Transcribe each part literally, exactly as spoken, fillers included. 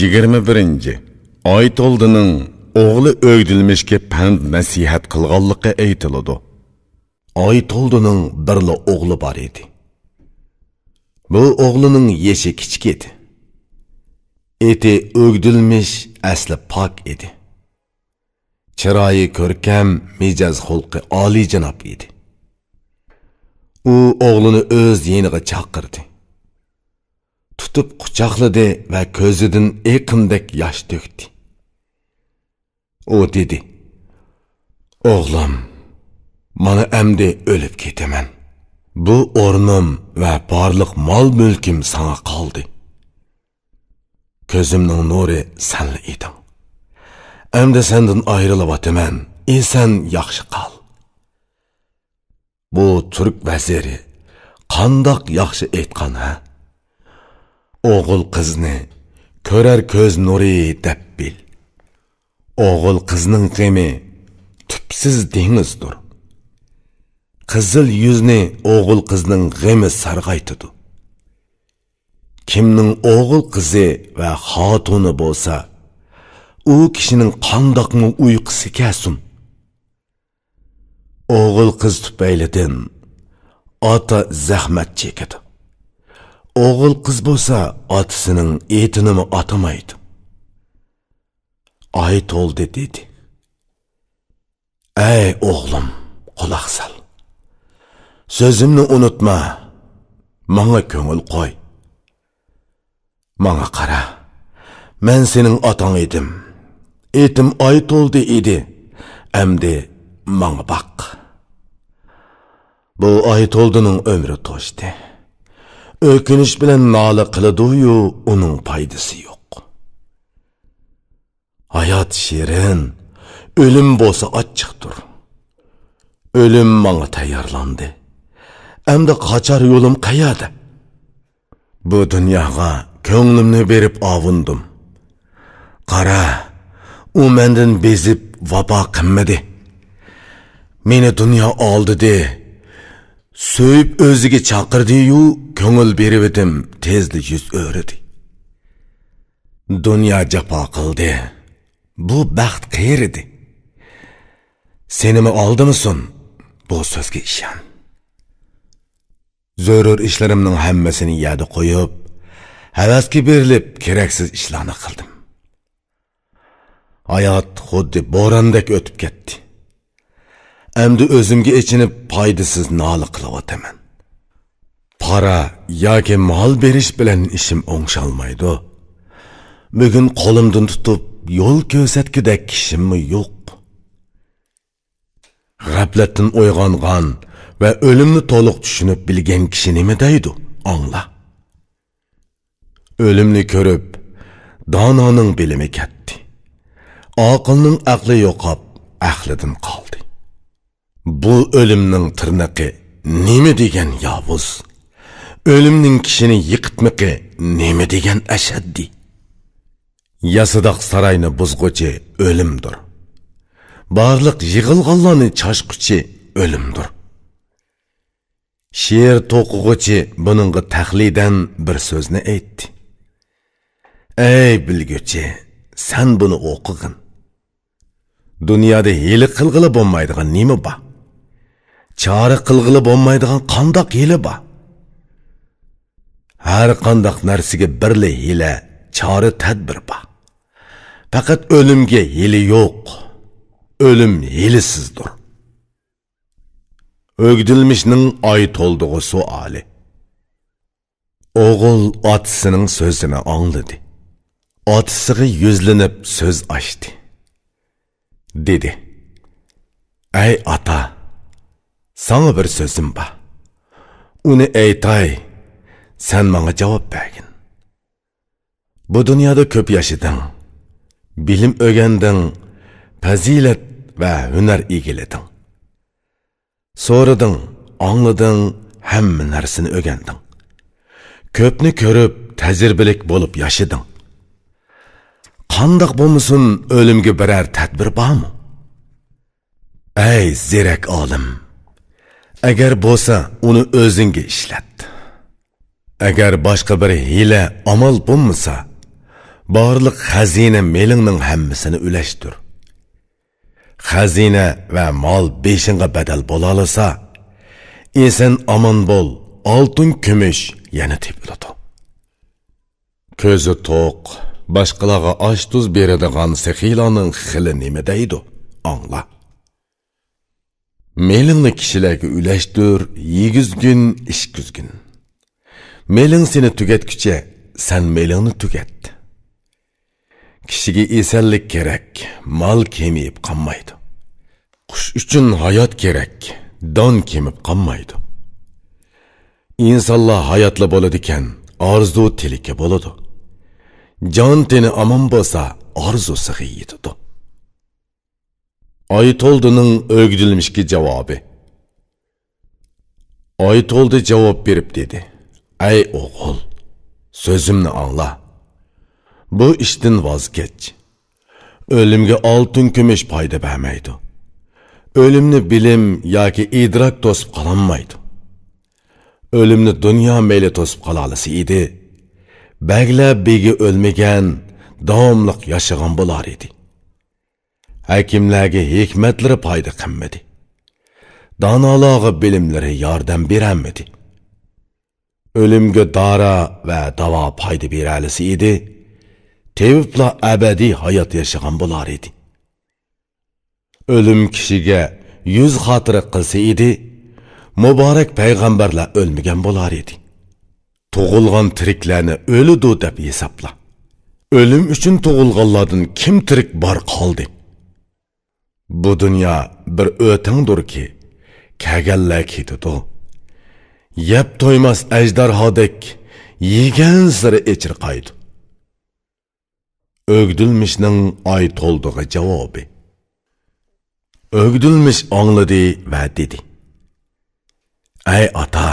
يىگىرمە بىرىنچى. ئايتولدىنىڭ ئوغلى ئۆگدۈلمىشكە پەند-نەسىھەت قىلغانلىقى ئېيتىلىدۇ. ئايتولدىنىڭ بىرلا ئوغلى بار ئىدى. بۇ ئوغلىنىڭ يېشى كىچىك ئىدى. ئېتى ئۆگدۈلمىش ئەسلى پاك ئىدى. چىرايى كۆركەم، مىجەز-خۇلقى ئالىيجاناب ئىدى. ئۇ ئوغلىنى ئۆز يېنىغا چاقىردى. تۇتۇپ قۇچاقلىدى ۋە كۆزىدىن ئېقىندەك ياش تۆكتى. ئۇ دېدى: «ئوغلۇم، مانا ئەمدى ئۆلۈپ كېتىمەن. بۇ ئورنۇم ۋە بارلىق مال-مۈلكۈم ساڭا قالدى. كۆزۈمنىڭ نۇرى سەنلا ئىدىڭ. ئەمدى سەندىن ئايرىلىۋاتىمەن. ئېسەن ياخشى قال.» بۇ تۈرك ۋەزىرى قانداق ياخشى ئېيتقان، ھە؟ «ئوغۇل قىزنى كۆرەر كۆز نۇرى دەپ بىل. ئوغۇل قىزنىڭ غېمى تۈپسىز دېڭىزدۇر. قىزىل يۈزنى ئوغۇل قىزنىڭ غېمى سارغايتىدۇ. كىمنىڭ ئوغۇل قىزى ۋە خاتۇنى بولسا، ئۇ كىشىنىڭ قانداقمۇ ئۇيقۇسى كەلسۇن؟» ئوغۇل قىز تۈپەيلىدىن ئاتا زەخمەت چېكىدۇ. ئوغۇل قىز بولسا ئاتىسىنىڭ ئېتىنىمۇ ئاتىمايدۇ. ئايتولدى دېدى: «ئەي ئوغلۇم، قۇلاق سال. سۆزۈمنى ئۇنتۇما، ماڭا كۆڭۈل قوي. ماڭا قارا، مەن سېنىڭ ئاتاڭ ئىدىم. ئېتىم ئايتولدى ئىدى. ئەمدى ماڭا باق.» بۇ ئايتولدىنىڭ ئۆمرى توشتى. ئۆكۈنۈش بىلەن نالە قىلىدۇ-يۇ، ئۇنىڭ پايدىسى يوق. ھايات شېرىن، ئۆلۈم بولسا ئاچچىقتۇر. ئۆلۈم ماڭا تەييارلاندى. ئەمدى قاچار يولۇم قەيەردە؟ بۇ دۇنياغا كۆڭلۈمنى بېرىپ ئاۋۇندۇم. قارا، ئۇ مەندىن بېزىپ ۋاپا قىلمىدى. مېنى دۇنيا ئالدىدى. سۆيۈپ ئۆزىگە چاقىردى-يۇ، كۆڭۈل بېرىۋىدىم، تېزلا يۈز ئۆرۈدى. دۇنيا جاپا قىلدى. بۇ بەخت قېرىدى. سېنىمۇ ئالدىمىسۇن، بۇ سۆزگە ئىشان. زۆرۈر ئىشلىرىمنىڭ ھەممىسىنى يەردە قويۇپ، ھەۋەسكە بېرىلىپ، كېرەكسىز ئىشلارنى قىلدىم. ھايات خۇددى بوراندەك ئۆتۈپ كەتتى. ئەمدى ئۆزۈمگە ئېچىنىپ، پايدىسىز نالە قىلىۋاتىمەن. پارا ياكى مال بېرىش بىلەن ئىشىم ئوڭشالمايدۇ. بۈگۈن قولۇمدىن تۇتۇپ يول كۆرسەتكۈدەك كىشىممۇ يوق. غەپلەتتىن ئويغانغان ۋە ئۆلۈمنى تولۇق چۈشىنىپ بىلگەن كىشى نېمە دەيدۇ؟ ئاڭلا. ئۆلۈمنى كۆرۈپ، دانانىڭ بىلىمى كەتتى. ئاقىلنىڭ ئەقلى يوقاپ، ئەقلىدىن قالدى. بۇ ئۆلۈمنىڭ تىرنىقى نېمە دېگەن ياۋۇز! ئۆلۈمنىڭ كىشىنى يىقىتمىقى نېمە دېگەن ئەشەددىي! ياسىداق ساراينى بۇزغۇچى ئۆلۈمدۇر. بارلىق يىغىلغانلارنى چاچقۇچى ئۆلۈمدۇر. شېئىر توقۇغۇچى بۇنىڭغا تەقلىدەن بىر سۆزنى ئېيتتى. ئەي بىلگۈچى، سەن بۇنى ئوقۇغىن. دۇنيادا ھىيلە قىلغىلى بولمايدىغان نېمە بار؟ چارە قىلغىلى بولمايدىغان قانداق ھىيلە بار؟ ھەر قانداق نەرسىگە بىرلا ھىيلە، چارە، تەدبىر بار. پەقەت ئۆلۈمگە ھىيلە يوق. ئۆلۈم ھىيلىسىزدۇر. ئۆگدۈلمىشنىڭ ئايتولدىغا سوئالى. ئوغۇل ئاتىسىنىڭ سۆزىنى ئاڭلىدى. ئاتىسىغا يۈزلىنىپ سۆز ئاچتى. دېدى: «ئەي ئاتا، ساڭا بىر سۆزۈم بار. ئۇنى ئېيتاي، سەن ماڭا جاۋاب بەرگىن. بۇ دۇنيادا كۆپ ياشىدىڭ، بىلىم ئۆگەندىڭ، پەزىلەت ۋە ھۈنەر ئىگىلىدىڭ. سورىدىڭ، ئاڭلىدىڭ، ھەممە نەرسىنى ئۆگەندىڭ. كۆپنى كۆرۈپ، تەجرىبىلىك بولۇپ ياشىدىڭ. قانداق بولمىسۇن، ئۆلۈمگە بىرەر تەدبىر بارمۇ؟ ئەي زېرەك ئالىم! ئەگەر بولسا، ئۇنى ئۆزۈڭگە ئىشلەت. ئەگەر باشقا بىر ھىيلە، ئامال بولمىسا، بارلىق خەزىنە مېلىڭنىڭ ھەممىسىنى ئۈلەشتۈر. خەزىنە ۋە مال بېشىڭغا بەدەل بولالىسا، ئېسەن ئامان بول، ئالتۇن كۈمۈش يەنە تېپىلىدۇ. كۆزى توق، باشقىلارغا ئاش-تۇز بېرىدىغان سېخىيلارنىڭ خىلى نېمە دەيدۇ؟ ئاڭلا. مېلىڭنى كىشىلەرگە ئۈلەشتۈر، يېگۈزگىن، ئىچكۈزگىن. مېلىڭ سېنى تۈگەتكۈچە، سەن مېلىڭنى تۈگەت. كىشىگە ئېسەنلىك كېرەك، مال كېمىيىپ قالمايدۇ. قۇش ئۈچۈن ھايات كېرەك، دان كېمىپ قالمايدۇ. ئىنسانلار ھاياتلا بولىدىكەن، ئارزۇ تىلىكى بولىدۇ. جان تېنى ئامان بولسا، ئارزۇسىغا يېتىدۇ. ئايتولدىنىڭ ئۆگدۈلمىشكە جاۋابى. ئايتولدى جاۋاب بېرىپ دېدى: ئەي ئوغۇل، سۆزۈمنى ئاڭلا. بۇ ئىشتىن ۋاز كەچ. ئۆلۈمگە ئالتۇن كۈمۈش پايدا بەرمەيدۇ. ئۆلۈمنى بىلىم ياكى ئىدراك توسۇپ قالالمايدۇ. ئۆلۈمنى دۇنيا مەيلى توسۇپ قالالىسا ئىدى، بەگلەر بېگى ئۆلمىگەن، داۋاملىق ياشىغان بولار ئىدى. ھەكىملەرگە ھېكمەتلىرى پايدا قىلمىدى. دانالارغا بىلىملىرى ياردەم بېرەلمىدى. ئۆلۈمگە دارا ۋە داۋا پايدا بېرەلىسە ئىدى، تېۋىپلا ئەبەدىي ھايات ياشىغان بولار ئىدى. ئۆلۈم كىشىگە يۈز خاتىرە قىلسا ئىدى، مۇبارەك پەيغەمبەرلەر ئۆلمىگەن بولار ئىدى. تۇغۇلغان تىرىكلەرنى ئۆلىدۇ دەپ ھېسابلا. ئۆلۈم ئۈچۈن تۇغۇلغانلاردىن كىم تىرىك بار قالدى؟ بۇ دۇنيا بىر ئۆتەڭدۇركى، كەلگەنلەر كېتىدۇ. يەپ تويماس ئەجدىھادەك يېگەنسېرى ئېچىرقايدۇ. ئۆگدۈلمىشنىڭ ئايتولدىغا جاۋابى. ئۆگدۈلمىش ئاڭلىدى ۋە دېدى: ئەي ئاتا،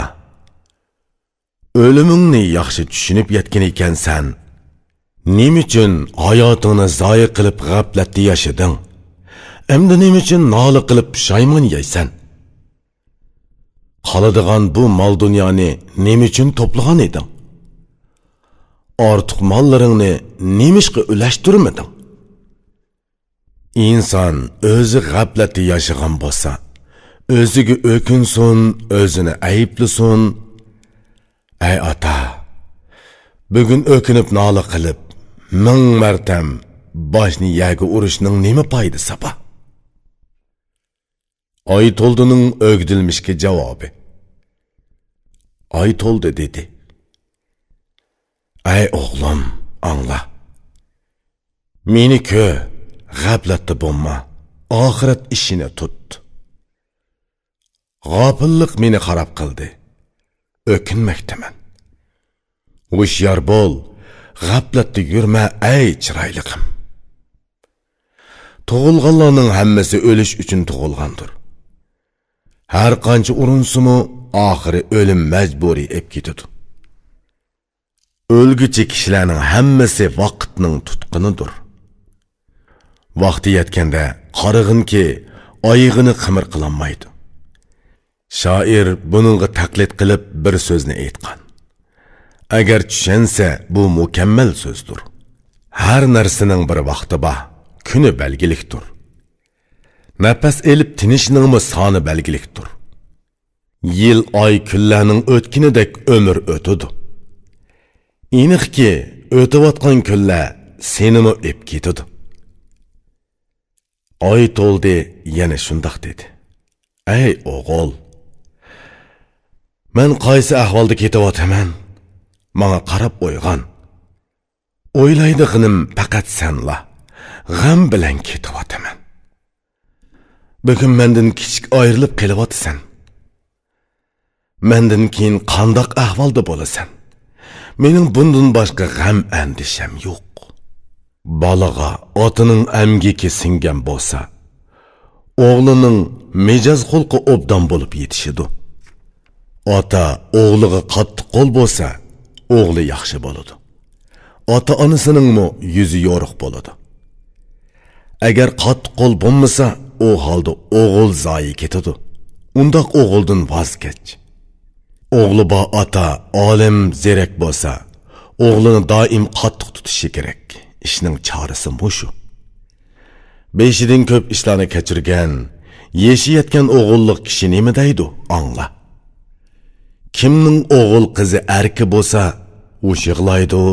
ئۆلۈمۈڭنى ياخشى چۈشىنىپ يەتكەن ئىكەنسەن. نېمە ئۈچۈن ھاياتىڭنى زايە قىلىپ غەپلەتتە ياشىدىڭ؟ ئەمدى نېمە ئۈچۈن نالە قىلىپ پۇشايمان يەيسەن؟ قالىدىغان بۇ مال-دۇنيانى نېمە ئۈچۈن توپلىغان ئىدىڭ؟ ئارتۇق ماللىرىڭنى نېمىشقا ئۈلەشتۈرمىدىڭ؟ ئىنسان ئۆزى غەپلەتتە ياشىغان بولسا، ئۆزىگە ئۆكۈنسۇن، ئۆزىنى ئەيىبلىسۇن. ئەي ئاتا، بۈگۈن ئۆكۈنۈپ نالە قىلىپ، مىڭ مەرتەم باشنى يەرگە ئۇرۇشنىڭ نېمە پايدىسى بار؟ ئايتولدىنىڭ ئۆگدۈلمىشكە جاۋابى. ئايتولدى دېدى: ئەي ئوغلۇم، ئاڭلا. مېنى كۆر، غەپلەتتە بولما، ئاخىرەت ئىشىنى تۇت. غاپىللىق مېنى خاراب قىلدى. ئۆكۈنمەكتىمەن. ھوشيار بول، غەپلەتتە يۈرمە، ئەي چىرايلىقىم. تۇغۇلغانلارنىڭ ھەممىسى ئۆلۈش ئۈچۈن تۇغۇلغاندۇر. ھەر قانچە ئۇرۇنسىمۇ، ئاخىرى ئۆلۈم مەجبۇرىي ئېلىپ كېتىدۇ. ئۆلگۈچى كىشىلەرنىڭ ھەممىسى ۋاقىتنىڭ تۇتقىنىدۇر. ۋاقتى يەتكەندە قارىغىنكى، ئايىغىنى قىمىر قىلالمايدۇ. شائىر بۇنىڭغا تەقلىد قىلىپ بىر سۆزنى ئېيتقان. ئەگەر چۈشەنسە، بۇ مۇكەممەل سۆزدۇر. ھەر نەرسىنىڭ بىر ۋاقتى بار، كۈنى بەلگىلىكتۇر. نەپەس ئېلىپ تىنىشنىڭمۇ سانى بەلگىلىكتۇر. يىل، ئاي، كۈنلەرنىڭ ئۆتكىنىدەك ئۆمۈر ئۆتىدۇ. ئېنىقكى، ئۆتۈۋاتقان كۈنلەر سېنىمۇ ئېلىپ كېتىدۇ. ئايتولدى يەنە شۇنداق دېدى: ئەي ئوغۇل، مەن قايسى ئەھۋالدا كېتىۋاتىمەن؟ ماڭا قاراپ ئويغان. ئويلايدىغىنىم پەقەت سەنلا. غەم بىلەن كېتىۋاتىمەن. بۈگۈن مەندىن كىچىك ئايرىلىپ قېلىۋاتىسەن. مەندىن كېيىن قانداق ئەھۋالدا بولىسەن؟ مېنىڭ بۇندىن باشقا غەم ئەندىشەم يوق. بالىغا ئاتىنىڭ ئەمگىكى سىڭگەن بولسا، ئوغلىنىڭ مىجەز خۇلقى ئوبدان بولۇپ يېتىشىدۇ. ئاتا ئوغلىغا قاتتىق قول بولسا، ئوغلى ياخشى بولىدۇ. ئاتا-ئانىسىنىڭمۇ يۈزى يورۇق بولىدۇ. ئەگەر قاتتىق قول بولمىسا، ئۇ ھالدا ئوغۇل زايە كېتىدۇ. ئۇنداق ئوغۇلدىن ۋاز كەچ. ئوغلى بار ئاتا ئالىم، زېرەك بولسا، ئوغلىنى دائىم قاتتىق تۇتۇشى كېرەك. ئىشنىڭ چارىسى مۇشۇ. بېشىدىن كۆپ ئىشلارنى كەچۈرگەن، يېشى يەتكەن ئوغۇللۇق كىشى نېمە دەيدۇ، ئاڭلا. كىمنىڭ ئوغۇل قىزى ئەركە بولسا، ئۇ يىغلايدۇ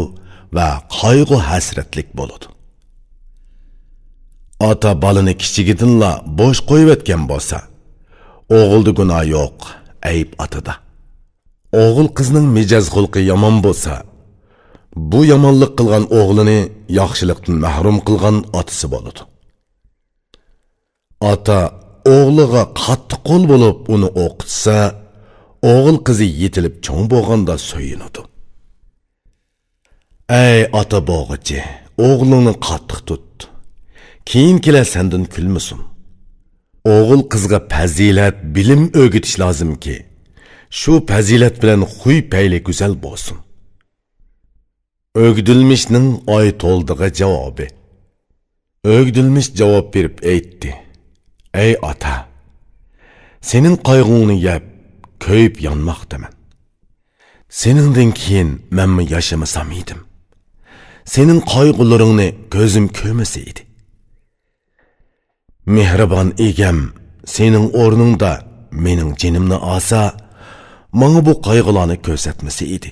ۋە قايغۇ-ھەسرەتلىك بولىدۇ. ئاتا بالىنى كىچىكىدىنلا بوش قويۇۋەتكەن بولسا، ئوغۇلدا گۇناھ يوق، ئەيىب ئاتىدا. ئوغۇل قىزنىڭ مىجەز خۇلقى يامان بولسا، بۇ يامانلىق قىلغان ئوغلىنى ياخشىلىقتىن مەھرۇم قىلغان ئاتىسى بولىدۇ. ئاتا ئوغلىغا قاتتىق قول بولۇپ ئۇنى ئوقۇتسا، ئوغۇل قىزى يېتىلىپ چوڭ بولغاندا سۆيۈنىدۇ. ئەي ئاتا بوغۇچى، ئوغلۇڭنى قاتتىق تۇت. كېيىنكىلەر سەندىن كۈلمىسۇن. ئوغۇل قىزغا پەزىلەت، بىلىم ئۆگىتىش لازىمكى، شۇ پەزىلەت بىلەن خۇي پەيلى گۈزەل بولسۇن. ئۆگدۈلمىشنىڭ ئاي تولدىغا جاۋابى. ئۆگدۈلمىش جاۋاب بېرىپ ئېيتتى: ئەي ئاتا، سېنىڭ قايغۇڭنى يەپ، كۆيۈپ يانماقتىمەن. سېنىڭدىن كېيىن مەنمۇ ياشىمىسام ئىدىم. سېنىڭ قايغۇلىرىڭنى كۆزۈم كۆرمىسە ئىدى. مېھرىبان ئىگەم، سېنىڭ ئورنۇڭدا مېنىڭ جېنىمنى ئالسا، ماڭا بۇ قايغۇلارنى كۆرسەتمىسە ئىدى.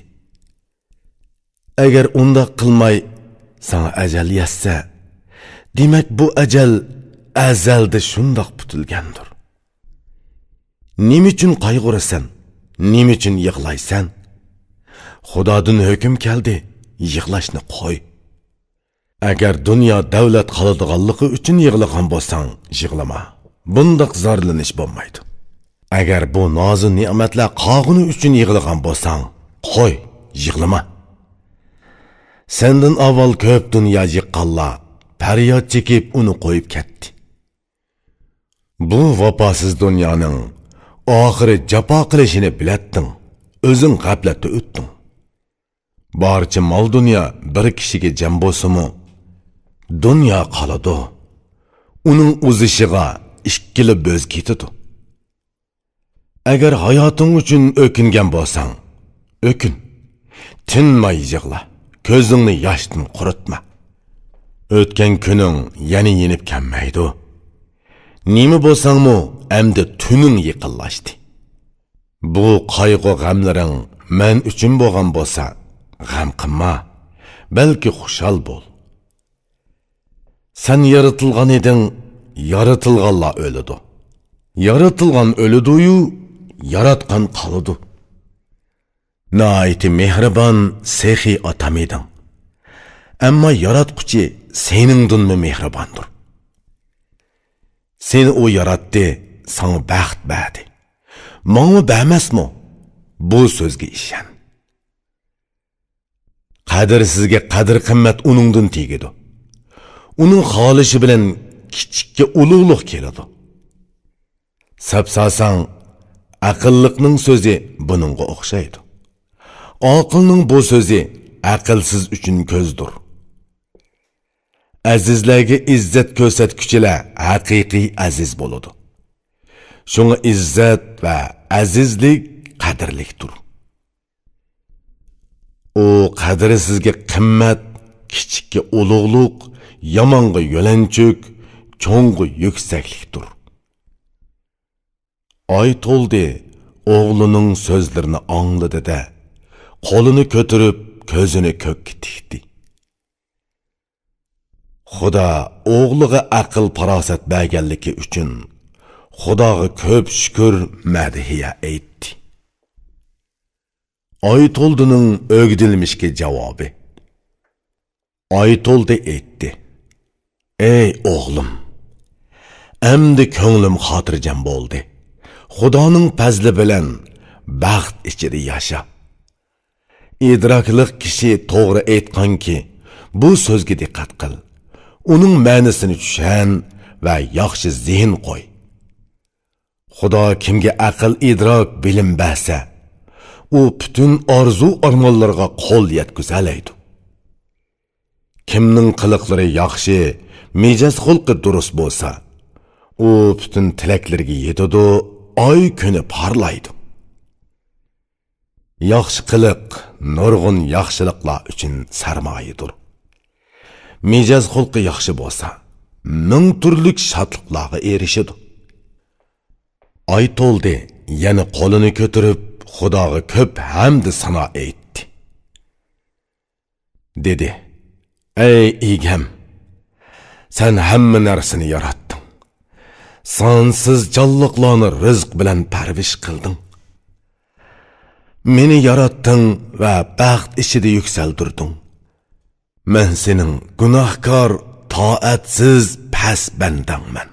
ئەگەر ئۇنداق قىلماي، ساڭا ئەجەل يەتسە، دېمەك، بۇ ئەجەل ئەزەلدە شۇنداق پۈتۈلگەندۇر. نېمە ئۈچۈن قايغۇرىسەن؟ نېمە ئۈچۈن يىغلايسەن؟ خۇدادىن ھۆكۈم كەلدى، يىغلاشنى قوي. ئەگەر دۇنيا دەۋلەت قالىدىغانلىقى ئۈچۈن يىغلىغان بولساڭ، يىغلىما. بۇنداق زارلىنىش بولمايدۇ. ئەگەر بۇ نازۇ نېمەتلەر قالغىنى ئۈچۈن يىغلىغان بولساڭ، قوي، يىغلىما. سەندىن ئاۋۋال كۆپ دۇنيا يىغقانلار پەرياد چېكىپ ئۇنى قويۇپ كەتتى. بۇ ۋاپاسىز دۇنيانىڭ ئاخىرى جاپا قىلىشىنى بىلەتتىڭ، ئۆزۈڭ غەپلەتتە ئۆتتۈڭ. بارچە مال-دۇنيا بىر كىشىگە جەم بولسىمۇ، دۇنيا قالىدۇ. ئۇنىڭ ئۇزىشىغا ئىككىلا بۆز كېتىدۇ. ئەگەر ھاياتىڭ ئۈچۈن ئۆكۈنگەن بولساڭ، ئۆكۈن. تىنماي يىغلا، كۆزۈڭنى ياشتىن قۇرۇتما. ئۆتكەن كۈنۈڭ يەنە يېنىپ كەلمەيدۇ. نېمە بولساڭمۇ، ئەمدى تۈنۈڭ يېقىنلاشتى. بۇ قايغۇ-غەملىرىڭ مەن ئۈچۈن بولغان بولسا، غەم قىلما، بەلكى خۇشال بول. سەن يارىتىلغان ئىدىڭ، يارىتىلغانلار ئۆلىدۇ. يارىتىلغان ئۆلىدۇيۇ، ياراتقان قالىدۇ. ناھايىتى مېھرىبان، سېخىي ئاتام ئىدىڭ. ئەمما ياراتقۇچى سېنىڭدىنمۇ مېھرىباندۇر. سېنى ئۇ ياراتتى، ساڭا بەخت بەردى. ماڭىمۇ بەرمەسمۇ؟ بۇ سۆزگە ئىشەن. قەدىرسىزگە قەدىر-قىممەت ئۇنىڭدىن تېگىدۇ. ئۇنىڭ خالىشى بىلەن كىچىككە ئۇلۇغلۇق كېلىدۇ. سەپساساڭ، ئەقىللىقنىڭ سۆزى بۇنىڭغا ئوخشايدۇ. ئاقىلنىڭ بۇ سۆزى ئەقىلسىز ئۈچۈن كۆزدۇر. ئەزىزلەرگە ئىززەت كۆرسەتكۈچىلەر ھەقىقىي ئەزىز بولىدۇ. شۇڭا ئىززەت ۋە ئەزىزلىك قەدىرلىكتۇر. ئۇ قەدىرسىزگە قىممەت، كىچىككە ئۇلۇغلۇق، يامانغا يۆلەنچۈك، چوڭغا يۈكسەكلىكتۇر. ئايتولدى ئوغلىنىڭ سۆزلىرىنى ئاڭلىدى-دە، قولىنى كۆتۈرۈپ، كۆزىنى كۆككە تىكتى. خۇدا ئوغلىغا ئەقىل-پاراسەت بەرگەنلىكى ئۈچۈن خۇداغا كۆپ شۈكۈر، مەدھىيە ئېيتتى. ئايتولدىنىڭ ئۆگدىلمىشكە جاۋابى. ئايتولدى ئېيتتى: ئەي ئوغلۇم، ئەمدى كۆڭلۈم خاتىرجەم بولدى. خۇدانىڭ پەزلى بىلەن بەخت ئىچىدە ياشا. ئىدراكلىق كىشى توغرا ئېيتقانكى، بۇ سۆزگە دىققەت قىل. ئۇنىڭ مەنىسىنى چۈشەن ۋە ياخشى زېھىن قوي. خۇدا كىمگە ئەقىل، ئىدراك، بىلىم بەرسە، ئۇ پۈتۈن ئارزۇ-ئارمانلىرىغا قول يەتكۈزەلەيدۇ. كىمنىڭ قىلىقلىرى ياخشى، مىجەز-خۇلقى دۇرۇس بولسا، ئۇ پۈتۈن تىلەكلىرىگە يېتىدۇ، ئاي كۈنى پارلايدۇ. ياخشى قىلىق نۇرغۇن ياخشىلىقلار ئۈچۈن سەرمايىدۇر. مىجەز خۇلقى ياخشى بولسا، مىڭ تۈرلۈك شادلىقلارغا ئېرىشىدۇ. ئايتولدى يەنە قولىنى كۆتۈرۈپ، خۇداغا كۆپ ھەمدۇ سانا ئېيتتى. دېدى: «ئەي ئىگەم، سەن ھەممە نەرسىنى ياراتتىڭ. سانسىز جانلىقلارنى رىزىق بىلەن پەرۋىش قىلدىڭ. مېنى ياراتتىڭ ۋە بەخت ئىچىدە يۈكسەلدۈردۈڭ. مەن سېنىڭ گۇناھكار، تائەتسىز، پەس بەندەڭمەن.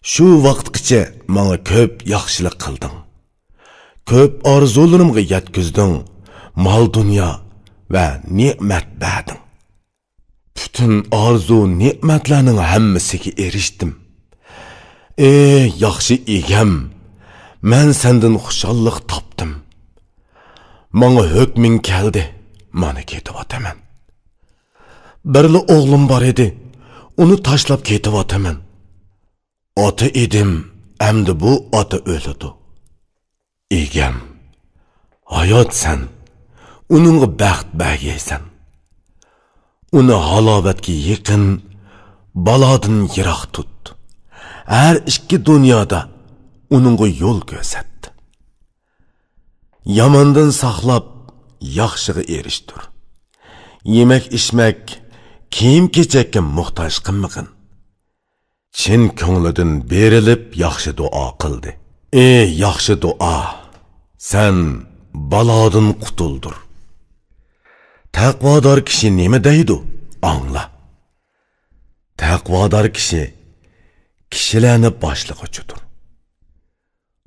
شۇ ۋاقىتقىچە ماڭا كۆپ ياخشىلىق قىلدىڭ. كۆپ ئارزۇلىرىمغا يەتكۈزدۈڭ، مال-دۇنيا ۋە نېمەت بەردىڭ. پۈتۈن ئارزۇ-نېمەتلەرنىڭ ھەممىسىگە ئېرىشتىم. ئەي ياخشى ئىگەم، مەن سەندىن خۇشاللىق تاپتىم. ماڭا ھۆكمۈڭ كەلدى، مانا كېتىۋاتىمەن. بىرلا ئوغلۇم بار ئىدى، ئۇنى تاشلاپ كېتىۋاتىمەن. ئاتا ئىدىم، ئەمدى بۇ ئاتا ئۆلىدۇ. ئىگەم، ھاياتسەن، ئۇنىڭغا بەخت بەرگەيسەن. ئۇنى ھالاۋەتكە يېقىن، بالادىن يىراق تۇت. ھەر ئىككى دۇنيادا ئۇنىڭغا يول كۆرسەت. ياماندىن ساقلاپ، ياخشىغا ئېرىشتۈر. يېمەك-ئىچمەك، كىيىم-كېچەككە موھتاج قىلمىغىن.» چىن كۆڭلىدىن بېرىلىپ ياخشى دۇئا قىلدى. ئى ياخشى دۇئا! سەن بالادىن قۇتۇلدۇر. تەقۋادار كىشى نېمە دەيدۇ؟ ئاڭلا. تەقۋادار كىشى كىشىلەرنى باشلىغۇچىدۇر.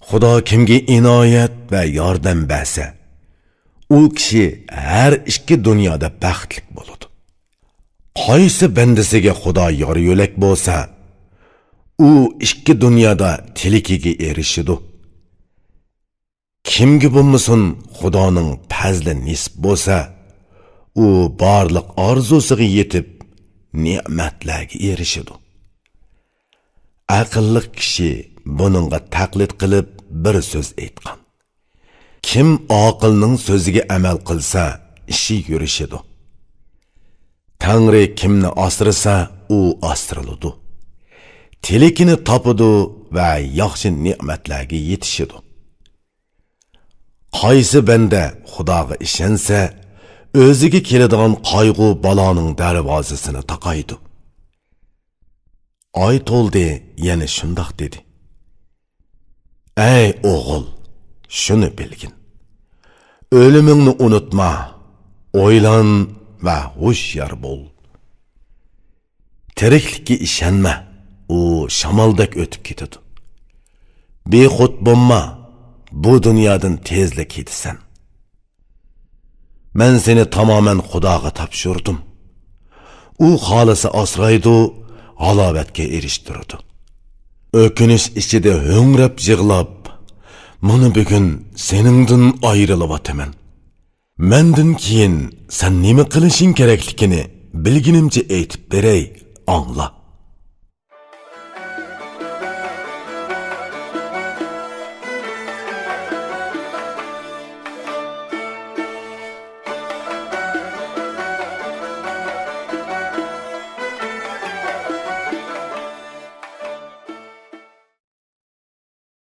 خۇدا كىمگە ئىنايەت ۋە ياردەم بەرسە، ئۇ كىشى ھەر ئىككى دۇنيادا بەختلىك بولىدۇ. قايسى بەندىسىگە خۇدا يار-يۆلەك بولسا، ئۇ ئىككى دۇنيادا تىلىكىگە ئېرىشىدۇ. كىمگە بولمىسۇن خۇدانىڭ پەزلى نېسىپ بولسا، ئۇ بارلىق ئارزۇسىغا يېتىپ، نېمەتلەرگە ئېرىشىدۇ. ئەقىللىق كىشى بۇنىڭغا تەقلىد قىلىپ بىر سۆز ئېيتقان: «كىم ئاقىلنىڭ سۆزىگە ئەمەل قىلسا، ئىشى يۈرۈشىدۇ. تەڭرى كىمنى ئاسرىسا، ئۇ ئاسرىلىدۇ. تىلىكىنى تاپىدۇ ۋە ياخشى نېمەتلەرگە يېتىشىدۇ.» قايسى بەندە خۇداغا ئىشەنسە، ئۆزىگە كېلىدىغان قايغۇ-بالانىڭ دەرۋازىسىنى تاقايدۇ. ئايتولدى يەنە شۇنداق دېدى: «ئەي ئوغۇل، شۇنى بىلگىن، ئۆلۈمۈڭنى ئۇنتۇما، ئويلان ۋە ھوشيار بول. تىرىكلىككە ئىشەنمە، ئۇ شامالدەك ئۆتۈپ كېتىدۇ. بىخۇد بولما، بۇ دۇنيادىن تېزلا كېتىسەن. مەن سېنى تامامەن خۇداغا تاپشۇردۇم. ئۇ خالىسا ئاسرايدۇ، ھالاۋەتكە ئېرىشتۈرىدۇ. ئۆكۈنۈش ئىچىدە ھۆڭرەپ يىغلاپ، مانا بۈگۈن سېنىڭدىن ئايرىلىۋاتىمەن. مەندىن كېيىن سەن نېمە قىلىشىڭ كېرەكلىكىنى بىلگىنىمچە ئېيتىپ بېرەي، ئاڭلا.»